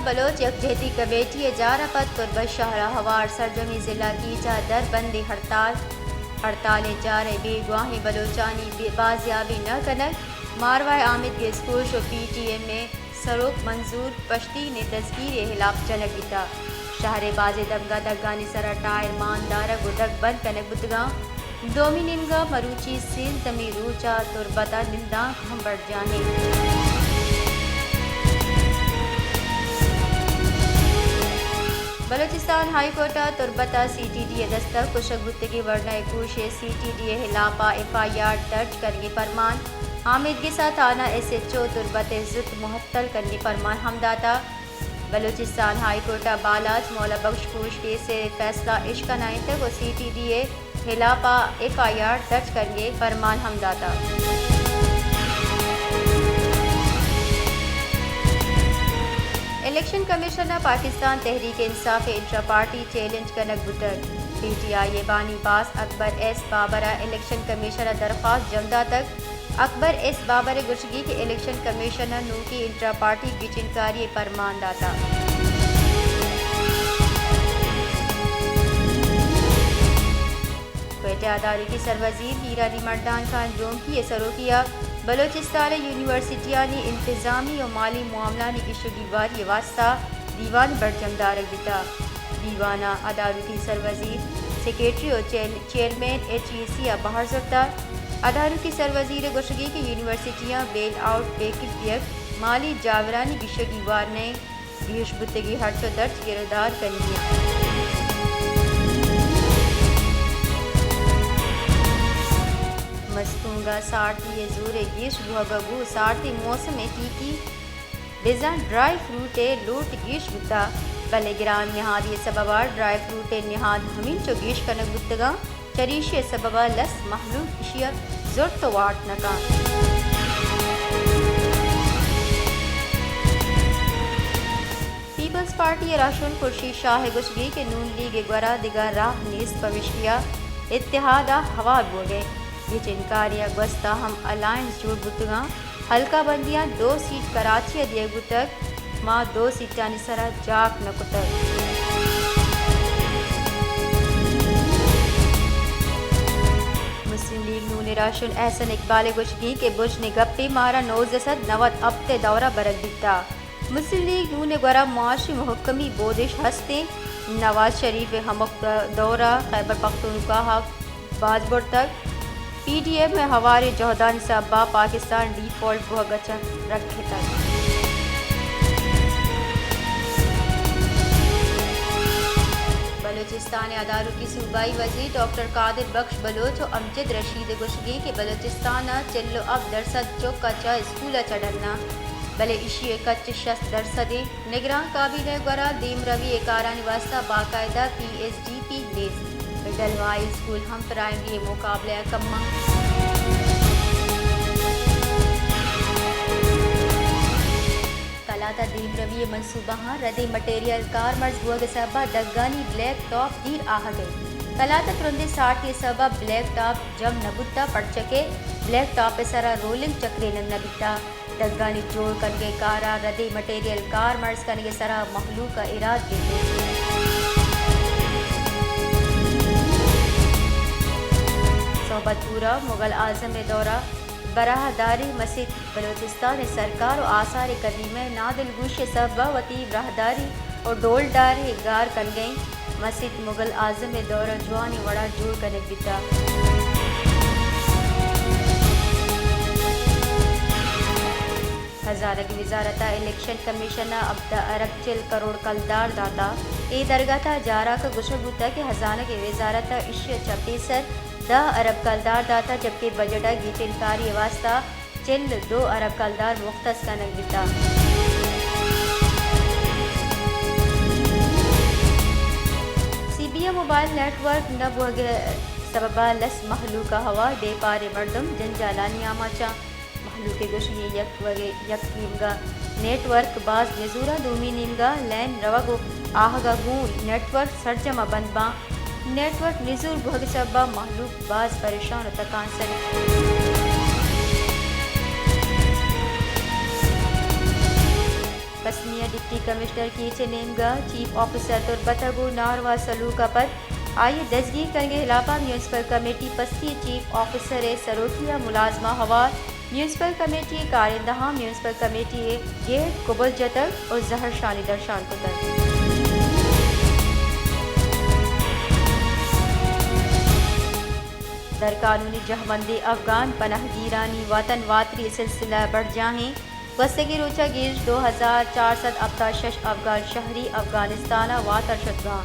بلوچ یکجہتی کمیٹی ءِ جار ءَ پد تربت شہر ءَ ہوار سرجمیں ضلع گیج ءَ دربندیں ہڑتال۔ ہڑتال ءِ جار ءَ بیگواہیں بلوچانی بے-، بازیابی نہ کنگ، مارواہ آمیدگس کوش ءُ پی ٹی ایم ءِ سروک منظور پشتین ءِ دزگیری ءِ ہلاپ جنگ بیتگ۔ شہر ءِ بازیں دمگاں دگانی سرا ٹائر مان دارگ ءُ دگ بند کنگ بوتگاں۔ دومی نیمگا مروچی سیزدہمی روچ ءَ تربت ءَ نندانک ہم برجاہ انت۔ بلوچستان ہائی کورٹ ءَ تربت ءَ سی ٹی ڈی ءِ دست ءَ کشگ بوتگیں ورنا ءِ کوش ءِ سی ٹی ڈی ءِ ہلاپ ءَ ایف آئی آر درج کنگ ءِ پرمان، آمیدگس ءَ تھانہ ایس ایچ او تربت ءِ زرت معطل کنگ ءِ پرمان ہم داتگ۔ بلوچستان ہائی کورٹ ءَ بالاچ مولا بخش کوش کیس ءِ فیصلہ اشکنائینتگ ءُ سی ٹی ڈی ءِ ہلاپ ءَ ایف آئی آر درج کنگ ءِ پرمان ہم داتگ۔ الیکشن کمیشن ءَ پاکستان تحریک انصاف ءِ انٹرا پارٹی چیلنج کنگ بوتگ۔ پی ٹی آئی ءِ بانی باز اکبر ایس بابر ءَ الیکشن کمیشن ءَ درخواست جم داتگ۔ اکبر ایس بابر ءِ گوشگی کہ الیکشن کمیشن ءَ نوکیں انٹرا پارٹی گچینکاری ءِ پرمان داتگ۔ کوئٹہ ءَ داروکی سروزیر میر علی مردان خان جونکی ءِ سروکی ءَ بلوچستان ءِ یونیورسٹیانی انتظامی ءُ مالی معاملانی گیشگیواری ءِ واستہ دیوان برجم دارگ بیتگ۔ دیوان ءَ ادارکی سروزیر، سیکرٹری ءُ چیئر-، چیئرمین ایچ ای سی ءَ بہر زرتگ۔ ادارکی سروزیر ءِ گوشگی کہ یونیورسٹیاں بیل آؤٹ پیکج دیگ مالی جاورانی گیشگیوار نہ انت، گیش بوتگی ہرچ ءُ درچ گرودار کنگی انت۔ مستونگ ءَ سارتی ءِ زور ءِ گیش بوہگ ءَ گوں سارتی موسم ءِ ٹیکی بزاں ڈرائی فروٹ ءِ لوٹ گیش بوتگ، بلے گران نہادی ءِ سبب ءَ ڈرائی فروٹ ءِ نہاد ہمینچو گیش کنگ بوتگاں، چریشی ءِ سبب ءَ لس مہلوک ایشی ءَ زرت ءُ وارت نہ کنت۔ پیپلز پارٹی ءِ راہشون خورشید شاہ ءِ گوشگی کہ نون لیگ ءِ گورا دگہ راہ نیست، پمیشکیا اتحاد ءَ ہوار بوگ ءَ اِنت۔ گچینکاری ءَ گوست ءَ ہم الائنس جوڑ بوتگاں۔ حلقہ بندیاں دو سیٹ کراچی ءَ دیگ بوتگ، ما دو سیٹانی سرا جاک نہ کتگ۔ مسلم لیگ نون ءِ راہشون احسن اقبال ءِ گوشگی کہ بژن ءِ گپے مارا نوزدہ سد نود ہپت ءِ دور ءَ برگ بیتگ۔ مسلم لیگ نون ءِ گورا معاشی مہکمی بودش ہست انت۔ نواز شریف ءِ ہمک دور ءَ خیبر پختونخوا ءَ باز برتگ۔ پی ڈی ایم ءِ ہواریں جہدانی سبب ءَ پاکستان ڈیفالٹ بوہگ ءَ چہ رکھتگ۔ بلوچستان ءِ ادارکی صوبائی وزیر ڈاکٹر قادر بخش بلوچ ءُ امجد رشید ءِ گوشگی کہ بلوچستان ءَ چل ءُ ہپت درسد چک ءَ چہ اسکول ءَ چہ ڈناں، بلے ایشی ءِ کچ شست درسد انت۔ نگران کابینہ ءِ گورا دیمروی ءِ کارانی واستہ باقاعدہ پی ایس ڈی پی نیست۔ مڈل ءُ ہائی اسکول ہم پرائمری ءِ مقابلہ ءَ کم انت۔ کلات ءَ دیمروی ءِ منصوبہاں ردیں مٹیریل کارمرز بوگ ءِ سبب ءَ دگانی بلیک ٹاپ دیر آہگ ءَ انت۔ کلات ءَ ترندیں سارتی ءِ سبب ءَ بلیک ٹاپ جم نہ بوتگ، پرچا کہ بلیک ٹاپ ءِ سرا رولنگ چکرینگ نہ بیتگ۔ دگانی جوڑ کنگ ءِ کار ءَ ردیں مٹیریل کارمرز کنگ ءِ سرا مہلوک ءَ ایراد گندیت۔ صحبت پور ءَ مغل اعظم ءِ دور ءَ براہداری مسیت۔ بلوچستان ءِ سرکار ءُ آثار قدیمہ ءِ نادلگوشی ءِ سبب ءَ وتی براہداری ءُ ڈولداری گار کنگ ءَ انت۔ مسیت مغل اعظم ءِ دور ءَ جوانیں وڑ ءَ جوڑ کنگ بیتگ۔ ہزانگ وزارت ءَ الیکشن کمیشن ءَ ہبدہ ارب چل کروڑ کلدار داتگ۔ اے درگت ءَ جاراک ءَ گوشگ بوتگ کہ ہزانگ وزارت ءَ ایشی ءَ چہ پیسر دہ ارب کلدار داتگ، جبکہ بجٹ ءَ گیٹنکاری ءِ واستہ چل ءُ دو ارب کلدار مختص کنگ بیتگ۔ سی بی ءِ موبائل نیٹ ورک نہ بوگ ءِ سبب ءَ لس مہلوک ءَ ہوار، بے پاریں مردم جنجالانی آماچ انت۔ مہلوک ءِ گوشگ ءَ یک وگے، یک نیمگ ءَ نیٹ ورک باز نزور ءَ، دومی نیمگ ءَ لین روگ ءُ آہگ ءَ گوں نیٹ ورک سرجم ءَ بند باں۔ نیٹ ورک نزور بوگ ءِ سبب ءَ مہلوک باز پریشان ءُ تکانسر انت۔ پسنی ءَ ڈپٹی کمشنر کیچ ءِ نیمگ ءَ چیف آفیسر تربت ءَ گوں ناروا سلوک ءَ پد آئی ءِ دزگیر کنگ ءِ ہلاپ ءَ میونسپل کمیٹی پستی ءِ چیف آفیسر ءِ سروکی ءَ ملازماں ہوار میونسپل کمیٹی ءِ کارندہاں میونسپل کمیٹی ءِ گیٹ کبل جتگ ءُ زہرشانی درشان کتگ۔ در قانونی جہمندیں افغان پناہگیرانی وطن واتری ءِ سلسلہ بڑجاہیں۔ گوستگیں روچ ءَ گیش دو ہزار چار سد ہپتاد شش افغان شہری افغانستان ءَ واتر شتگاں۔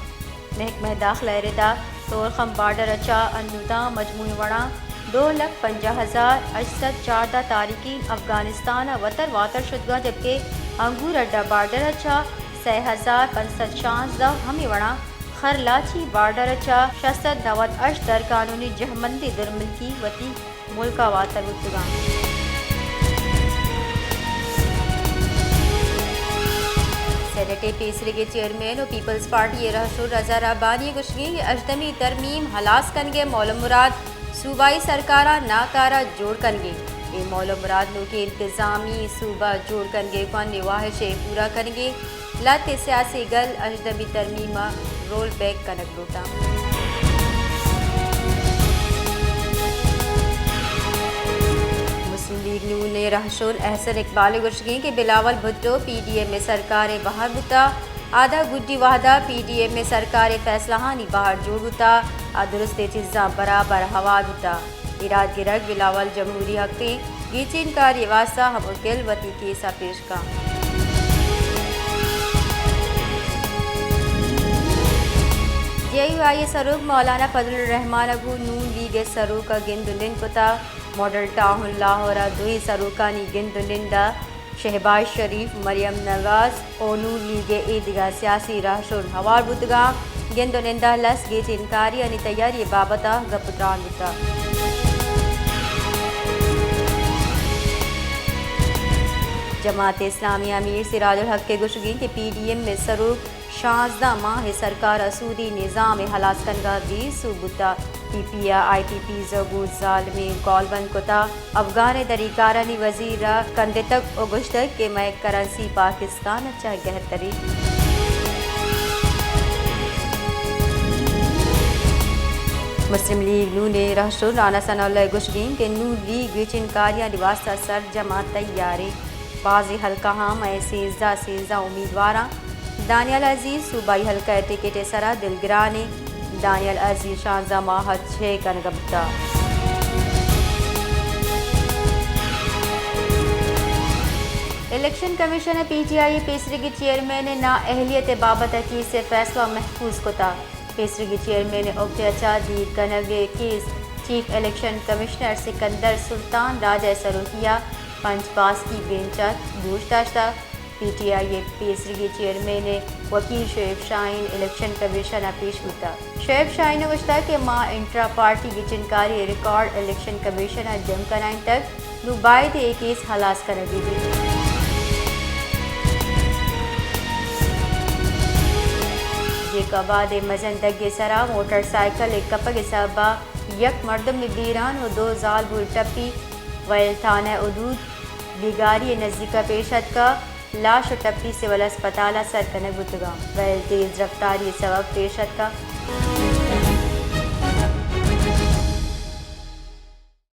محکمہ داخلہ ءِ ردا تورخم بارڈر ءَ چہ انوداں مجموعی وڑاں دو لکھ پنجاہ ہزار ہشت سد چاردہ تارکین افغانستان ءَ وتر واتر شتگاں، جبکہ انگور اڈا بارڈر ءَ چہ سئے ہزار پنچ سد شانزدہ، ہمے وڑاں خرلاچی بارڈر ءَ چہ شش سد نود ہشت در قانونی جہمندیں درملکی وتی ملک ءَ واتر بوتگاں۔ سینیٹ ءِ پیسریگیں چیئرمین ءُ پیپلز پارٹی ءِ رہشون رضا ربانی ءِ گوشگیں کہ ہژدہمی ترمیم ہلاس کنگ ءِ مول ءُ مراد صوبائی سرکار ءَ ناکارہ جوڑ کنگ اِنت۔ اے مول ءُ مراد نوکیں انتظامی صوبہ جوڑ کنگ ءِ کوہنیں واہش ءِ پورا کنگ اِنت۔ لہتیں سیاسی گل ہژدہمی ترمیم ءَ رول بیک کنگ لوٹاں۔ مسلم لیگ نون ءِ رہشون احسن اقبال ءِ گوشگیں کہ بلاول بھٹو پی ڈی ایم ءِ سرکار ءِ بہر بوتگ۔ آ داں گڈی وہد ءَ پی ڈی ایم ءِ سرکار ءِ فیصلہانی بہر جوڑ بوتگ۔ آ درستیں چیزاں برابر ہوار بوتگ۔ ایراد گرگ بلاول جمہوری حقیں گیچین کاری ءِ واستہ ہمک گل وتی کیس ءَ پیش کن۔ جے یو آئی ءِ سروک مولانا فضل الرحمان ءَ گوں نون لیگ ءِ سروک ءَ گند ءُ نند کتگ۔ ماڈل ٹاؤن لاہور ءَ دوئیں سروکانی گند ءُ نند ءَ شہباز شریف، مریم نواز ءُ نون لیگ ءِ اے دگہ سیاسی رہشون ہوار بوتگاں۔ گند ءُ نند ءَ لس گیچین کاریانی تیاری ءِ بابت ءَ گپ ءُ تران بوتگ۔ جماعت اسلامی ءِ امیر سراج الحق ءِ گوشگ اِنت کہ پی ڈی ایم ءِ سروک شانزدہ ماہ ءِ سرکار ءَ سودی نظام ءِ ہلاس کنگ ءَ بے سوب بوتگ۔ پی پی ءَ آئی پی پیز ءَ گوں زالمیں گالبند کتگ۔ افغان ءِ دریگکارانی وزیر ءَ کندتگ ءُ گوشتگ کہ مئے کرنسی پاکستان ءَ چہ گہتریں۔ مسلم لیگ نون ءِ رہشون رانا ثناء اللہ ءِ گوشگ اِنت کہ نون لیگ گیچین کاریانی واستہ سرجم ءُ تیار اِنت۔ بازیں حلقہاں مئے سیزدہ سیزدہ امیدواراں۔ دانیال عزیز صوبائی حلقہ ءِ ٹکٹ ءِ سرا دلگران اِنت۔ دانیال عزیز شانزدہ ماہ ءَ چہ کنگ ءَ بوتگ۔ الیکشن کمیشن ءَ پی ٹی آئی ءِ پیسریگیں چیئرمین ءِ نااہلیت ءِ بابت ءَ کیس ءِ فیصلہ محفوظ کتگ۔ پیسریگیں چیئرمین ءِ اگدہ ءَ چہ دیر کنگ ءِ case chief election commissioner Sikandar Sultan Raja ءِ سروکی ءَ پنچ باسکی بینچ ءَ گوش داشتگ۔ پی ٹی آئی ءِ پیسریگیں چیئرمین ءِ وکیل شعیب شاہین الیکشن کمیشن ءَ پیش بوتگ۔ شعیب شاہین ءَ گوشتگ کہ ما انٹرا پارٹی گچین کاری ءِ ریکارڈ الیکشن کمیشن ءَ جم کنائینتگ، نوں باید اے کیس ہلاس کنگی بیت۔ جیکب آباد ءِ مزن دگ ءِ سرا موٹر سائیکل ءِ کپگ ءِ سبب ءَ یک مردم ءِ بیران ءُ دو زالبول ٹپی، ویل تھانہ ءِ حدود بیگاری ءِ نزیک ءَ پیش اتکگ۔ لاش ءُ ٹپی سول ہسپتال ءَ سر کنگ بوتگاں۔ ویل تیز رفتاری ءِ سبب پیش اتکگ۔